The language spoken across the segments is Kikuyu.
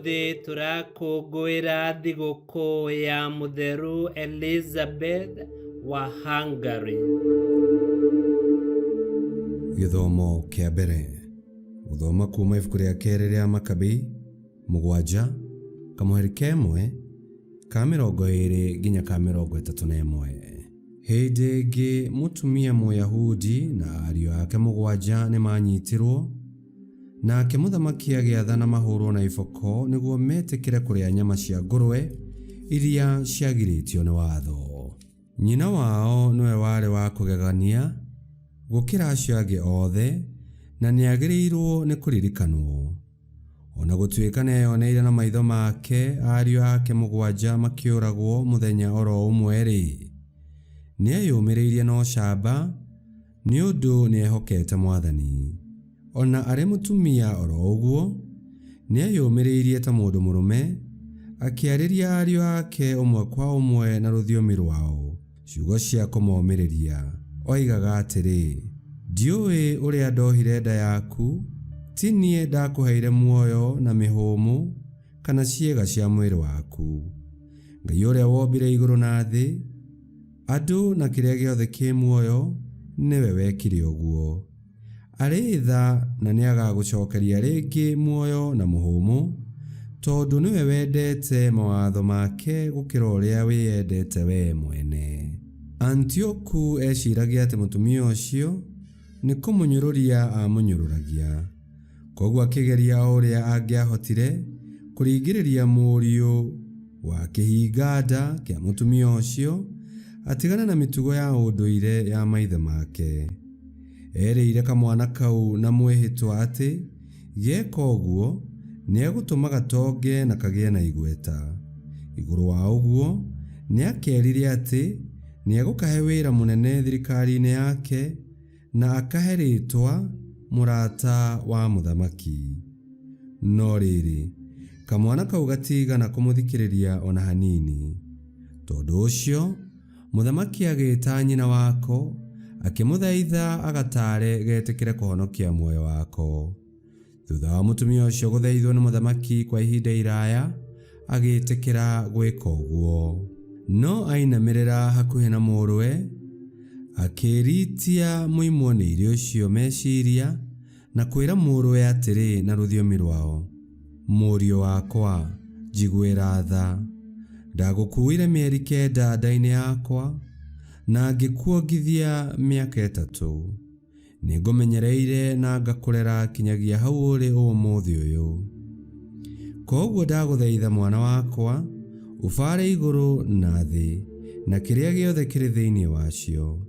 Ũmũthĩ tũrakũngũĩra thigũkũ ya Mũtheru Elizabeth wa Hungary. Gĩthomo kĩa mbere. Gũthoma kuuma ibuku rĩa kerĩ rĩa Makabei 7, kamũhari ka ĩmwe ka 20 nginya ka 31. Hĩndĩ ĩngĩ mũtumia Mũyahudi na ariũ ake 7 nĩmanyitirwo, nake mũthamaki agĩathana mahũrwo na iboko nĩguo metĩkĩre kũrĩa nyama cia ngũrwe iria ciagirĩtio nĩ watho. Nyina wao nĩwe warĩ wa kũgegania gũkĩra acio angĩ othe, na nĩagĩrĩirwo nĩ kũririkanwo. O na gũtuĩka nĩeyoneire na maitho make ariũ ake 7 makĩũragwo mũthenya o ro ũmwe-rĩ, nĩeyũmĩrĩirie na ũcamba nĩ ũndũ nĩehokete Mwathani. O na arĩ mũtumia o ro ũguo, nĩeyũmĩrĩirie ta mũndũ mũrũme, akĩarĩria ariũ ake ũmwe kwa ũmwe na rũthiomi rwao ciugo cia kũmomĩrĩria. Oigaga atĩrĩ, Ndiũĩ ũrĩa ndohire nda yaku, ti niĩ ndakũheire muoyo na mĩhũmũ kana ciĩga cia mwĩrĩ waku. Ngai ũrĩa wombire igũrũ na thĩ, andũ na kĩrĩa gĩothe kĩ muoyo, nĩwe wekire ũguo. Arĩ tha na nĩagagũcokeria rĩngĩ muoyo na mũhũmũ, tondũ nĩwe wendete mawatho make gũkĩra ũrĩa wĩyendete wee mwene. Antioku eeciragia atĩ mũtumia ũcio nĩ kũmũnyũrũria aamũnyũrũragia. Kwoguo akĩgeria o ũrĩa angĩahotire kũringĩrĩria mũriũ wa kĩhinga nda kĩa mũtumia ũcio atigane na mĩtugo ya ũndũire ya maithe make. Erĩire kamwana kau na mwĩhĩtwa atĩ geka ũguo nĩegũtũma gatonge na kagĩe na igweta. Igũrũ wa ũguo, nĩakerire atĩ nĩegũkahe wĩra mũnene thirikari-inĩ yake na akahe rĩĩtwa mũrata wa mũthamaki. No rĩrĩ, kamwana kau gatigana kũmũthikĩrĩria o na hanini. Tondũ ũcio, mũthamaki agĩĩta nyina wako, akĩmũthaitha agataare getĩkĩre kũhonokia muoyo wako. Thutha wa mũtumia ũcio gũthaithwo nĩ mũthamaki kwa ihinda iraya, agĩĩtĩkĩra gwĩka ũguo. No ainamĩrĩra hakuhĩ na mũrũwe, akĩĩritia mũimwo-nĩ-irio ũcio meciria na kwĩra mũrũwe atĩrĩ na rũthiomi rwao, Mũriũ wakwa, njiguĩra tha. Ndagũkuuire mĩeri 9 nda-inĩ yakwa, na ngĩkuongithia mĩaka 3. Nĩngũmenyereire na ngakũrera kinyagia hau ũrĩ ũmũthĩ ũyũ. Kwoguo ndagũthaitha mwana wakwa, ũbaare igũrũ na thĩ, na kĩrĩa gĩothe kĩrĩ thĩinĩ wacio.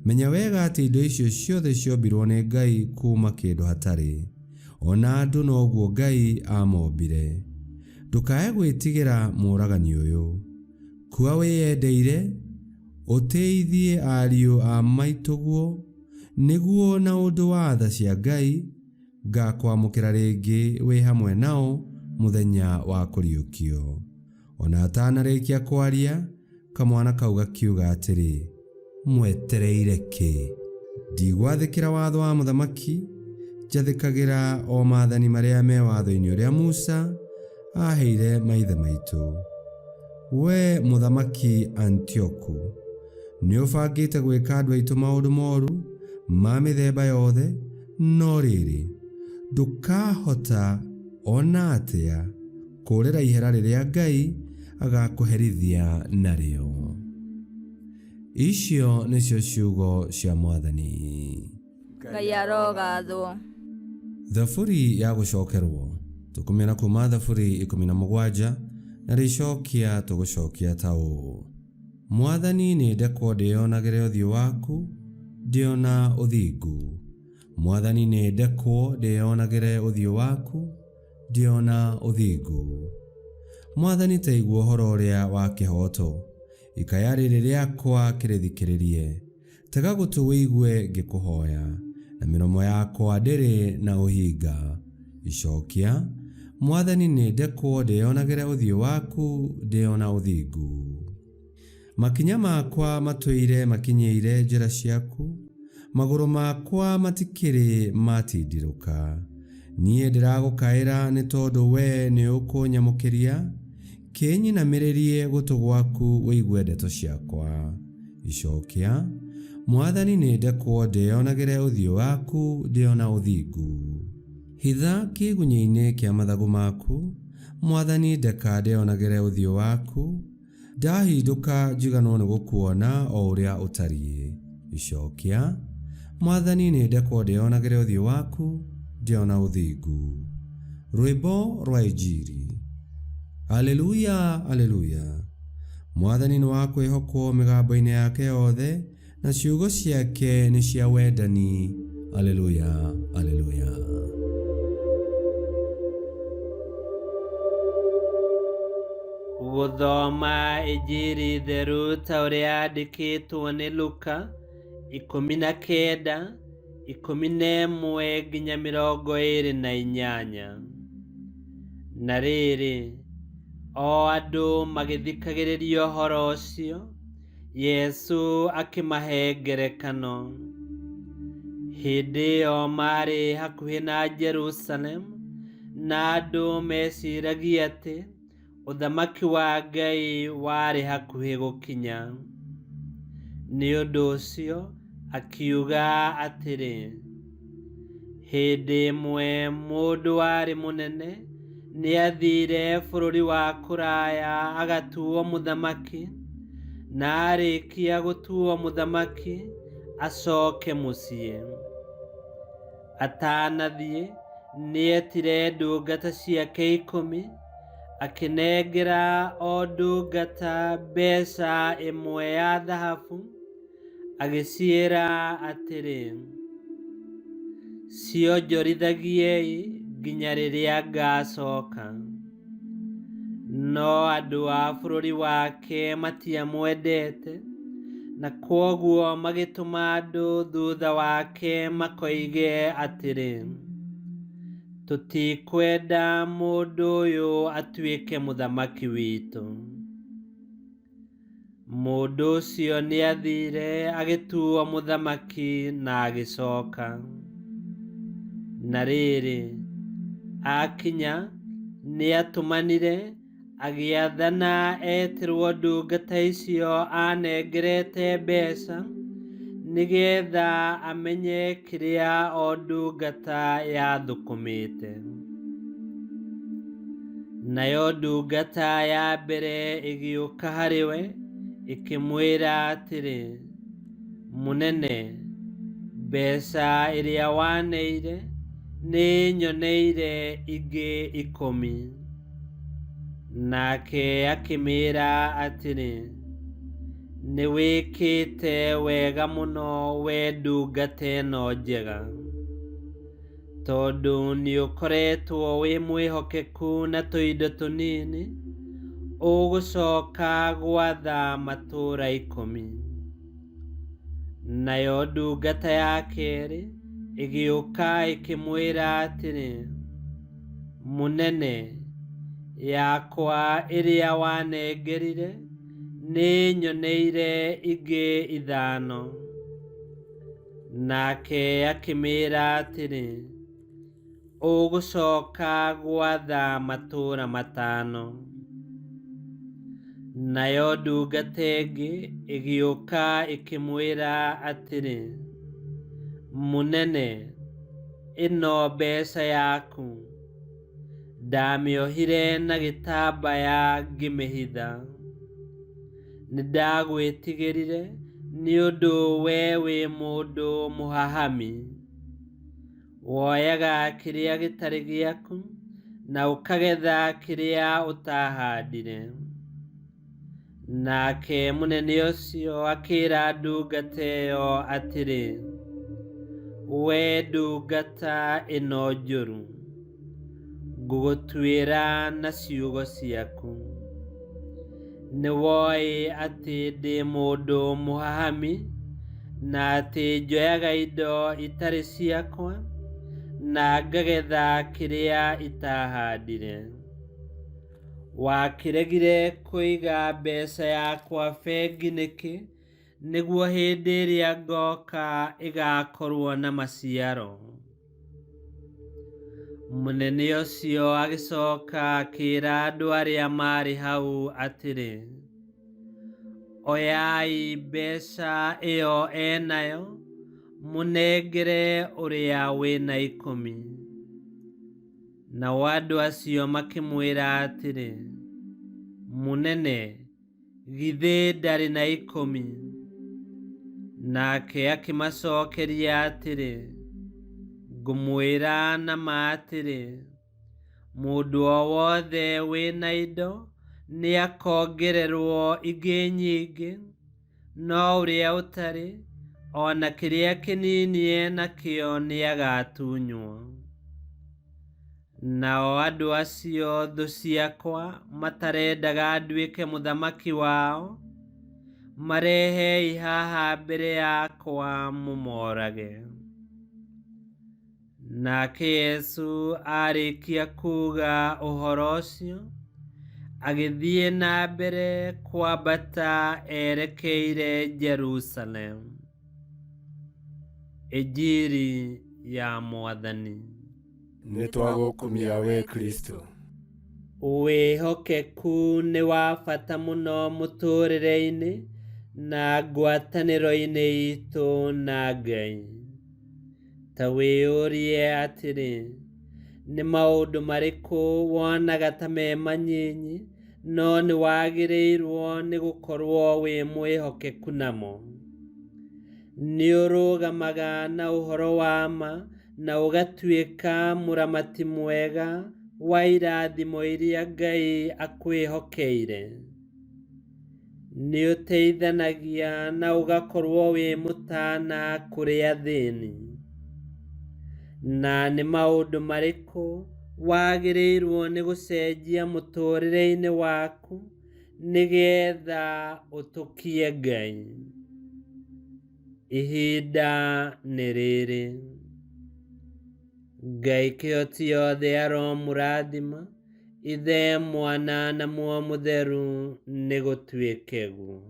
Menya wega atĩ indo icio ciothe ciombirwo nĩ Ngai kuuma kĩndũ hatarĩ. O na andũ noguo Ngai aamombire. Ndũkae gwĩtigĩra mũũragani ũyũ. Kua wĩyendeire, ũtĩithie ariũ a maitũguo, nĩguo na ũndũ wa tha cia Ngai ngakwamũkĩra rĩngĩ wĩ hamwe nao mũthenya wa kũriũkio. O na atanarĩkia kwaria, kamwana kau gakiuga atĩrĩ, Mwetereire kĩ? Ndigwathĩkĩra watho wa mũthamaki, njathĩkagĩra o maathani marĩa me watho-inĩ ũrĩa Musa aaheire maithe maitũ. Wee mũthamaki Antioku, nĩũbangĩte gwĩka andũ aitũ maũndũ moru ma mĩthemba yothe, no rĩrĩ, ndũkahota o na atĩa kũũrĩra ihera rĩrĩa Ngai agakũherithia narĩo. Icio nĩcio ciugo cia Mwathani. Ngai arogathwo. Thaburi ya gũcokerwo. Tũkũmĩona kuma Thaburi 17 na rĩcokia tũgũcokia ta ũũ. Mwathani nĩ ndekwo ndĩyonagĩre ũthiũ waku, ndĩona ũthingu. Mwathani nĩ ndekwo ndĩyonagĩre ũthiũ waku, ndĩona ũthingu. Mwathani ta igua ũhoro ũrĩa wa kĩhooto, ikaya rĩrĩ rĩakwa kĩrĩthikĩrĩrie. Tega gũtũ ũigue ngĩkũhoya, na mĩromo yakwa ndĩrĩ na ũhinga. Icokia, Mwathani nĩ ndekwo ndĩyonagĩre ũthiũ waku, ndĩona ũthingu. Makinya makwa matũire makinyĩire njĩra ciaku, magũrũ makwa matikĩrĩ matindirũka. Niĩ ndĩragũkaĩra nĩ tondũ wee nĩũkũnyamũkĩria, kĩnyinamĩrĩrie gũtũ gwaku ũigue ndeto ciakwa. Icokia, Mwathani nĩ ndekwo ndĩonagĩre ũthiũ waku ndĩona ũthingu. Hitha kĩgunyĩ-inĩ kĩa mathagu maku, Mwathani ndeka ndĩonagĩre ũthiũ waku, ndahindũka njiganwo nĩ gũkuona o ũrĩa ũtariĩ. Icokia, Mwathani nĩ ndekwo ndĩonagĩre ũthiũ waku ndĩona ũthingu. Rwĩmbo rwa Injiri. Aleluya, aleluya. Mwathani nĩ wa kwĩhokwo mĩgambo-inĩ yake yothe, na ciugo ciake nĩ cia wendani. Aleluya, aleluya. Gũthoma Injiri theru ta ũrĩa yandĩkĩtwo nĩ Luka 19 11 nginya 28. Na rĩrĩ, o andũ magĩthikagĩrĩria ũhoro ũcio, Yesu akĩmahe ngerekano. Hĩndĩ ĩyo maarĩ hakuhĩ na Jerusalemu, na andũ meciragia atĩ ũthamaki wa Ngai warĩ hakuhĩ gũkinya. Nĩ ũndũ ũcio akiuga atĩrĩ, hĩndĩ ĩmwe mũndũ warĩ mũnene nĩathiire bũrũri wa kũraya agatuo mũthamaki, na arĩkia gũtuo mũthamaki acoke mũciĩ. Atanathiĩ nĩetire ndungata ciake 10, akĩnengera o ndungata mbeca ĩmwe ya thahabu, agĩciĩra atĩrĩ, cionjorithagiei nginya rĩrĩa ngacoka. No andũ a bũrũri wake matiamwendete, na kwoguo magĩtũma andũ thutha wake makoige atĩrĩ, tũtikwenda mũndũ ũyũ atuĩke mũthamaki witũ. Mũndũ ũcio nĩathiire agĩtuo mũthamaki na agĩcoka. Na rĩrĩ, akinya nĩatũmanire agĩathana etĩrwo ndungata icio anengerete mbeca, nĩgetha amenye kĩrĩa o ndungata yathũkũmĩte. Nayo ndungata ya mbere ĩgĩũka harĩ we ĩkĩmwĩra atĩrĩ, mũnene, mbeca ĩrĩa waneire nĩnyoneire ingĩ 10. Nake akĩmĩĩra atĩrĩ, nĩwĩkĩte wega mũno we ndungata ĩno njega, tondũ nĩũkoretwo wĩ mwĩhokeku na tũindo tũnini, ũgũcoka gwatha matũũra 10. Nayo ndungata ya kerĩ ĩgĩũka ĩkĩmwĩra atĩrĩ, mũnene, yakwa ĩrĩa wanengerire nĩnyoneire ingĩ 5. Nake akĩmĩĩra atĩrĩ, ũgũcoka gwatha matũũra 5. Nayo ndungata ĩngĩ ĩgĩũka ĩkĩmwĩra atĩrĩ, mũnene, ĩno mbeca yaku, ndamĩohire na gĩtambaya ngĩmĩhitha. Nĩndagwĩtigĩrire nĩ ũndũ we wĩ mũndũ mũhahami, woyaga kĩrĩa gĩtarĩ gĩaku na ũkagetha kĩrĩa ũtahandire. Nake mũnene ũcio akĩĩra ndungata ĩyo atĩrĩ, we ndungata ĩno njũru, ngũgũtuĩra na ciugo ciaku. Nĩwoĩ atĩ ndĩ mũndũ mũhahami, na atĩ njoyaga indo itarĩ ciakwa, na ngagetha kĩrĩa itahandire. Wakĩregire kũiga mbeca yakwa bengi nĩkĩ, nĩguo hĩndĩ ĩrĩa ngoka ĩgakorwo na maciaro? Mũnene ũcio agĩcoka akĩĩra andũ arĩa maarĩ hau atĩrĩ, oyai mbeca ĩyo enayo mũnengere ũrĩa wĩna 10. Nao andũ acio makĩmwĩra atĩrĩ, mũnene, githĩ ndarĩ na 10? Nake akĩmacokeria atĩrĩ, ngũmwĩra na ma atĩrĩ, mũndũ o wothe wĩna indo nĩakongererwo ingĩ nyingĩ, no ũrĩa ũtarĩ, o na kĩrĩa kĩnini enakĩo nĩagatunywo. Nao andũ acio thũ ciakwa matarendaga nduĩke mũthamaki wao, marehei haha mbere yakwa mũmorage. Nake Yesu arĩkia kuuga ũhoro ũcio, agĩthiĩ na mbere kwambata erekeire Jerusalemu. Injiri ya Mwathani. Nĩtwagũkumia we Kristo. Wĩhokeku nĩ wa bata mũno mũtũũrĩre-inĩ na ngwatanĩro-inĩ itũ na Ngai. Ta wĩyũrie atĩrĩ, nĩ maũndũ marĩkũ wonaga ta me manyinyi no nĩ wagĩrĩirwo nĩ gũkorwo wĩ mwĩhokeku namo? Nĩ ũrũgamaga na ũhoro wa ma na ũgatuĩka mũramati mwega wa irathimo iria Ngai akwĩhokeire? Nĩ ũteithanagia na ũgakorwo wĩ mũtana kũrĩ athĩni? Na nĩ maũndũ marĩkũ wagĩrĩirwo nĩ gũcenjia mũtũũrĩre-inĩ waku nĩgetha ũtũkie Ngai? Ihinda nĩ rĩrĩ. Ngai kĩhoti yothe aromũrathima, Ithe, Mwana na Muoyo Mũtheru, nĩ gũtuĩke guo.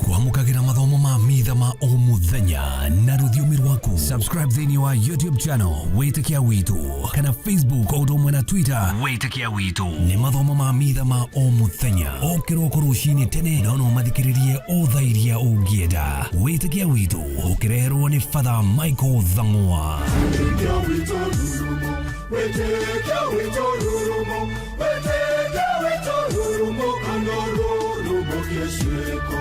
Kwamũkagĩra mathomo ma mitha ma o mũthenya na rũthiomi rwaku. Subscribe thĩinĩ wa YouTube channel Wĩtĩkia Witũ kana Facebook o ũndũ ũmwe na Twitter Wĩtĩkia Witũ. Nĩ mathomo ma mitha ma o mũthenya o kĩroko rũcinĩ tene, no no mathikĩrĩrie o thaa iria ũngĩenda. Wĩtĩkia Witũ ũkĩreherwo nĩ Father Michael Thang'wa. Wĩtĩkia witũ rurumo, wĩtĩkia witũ rurumo, wĩtĩkia witũ rurumo, kana rurumo kĩciĩko.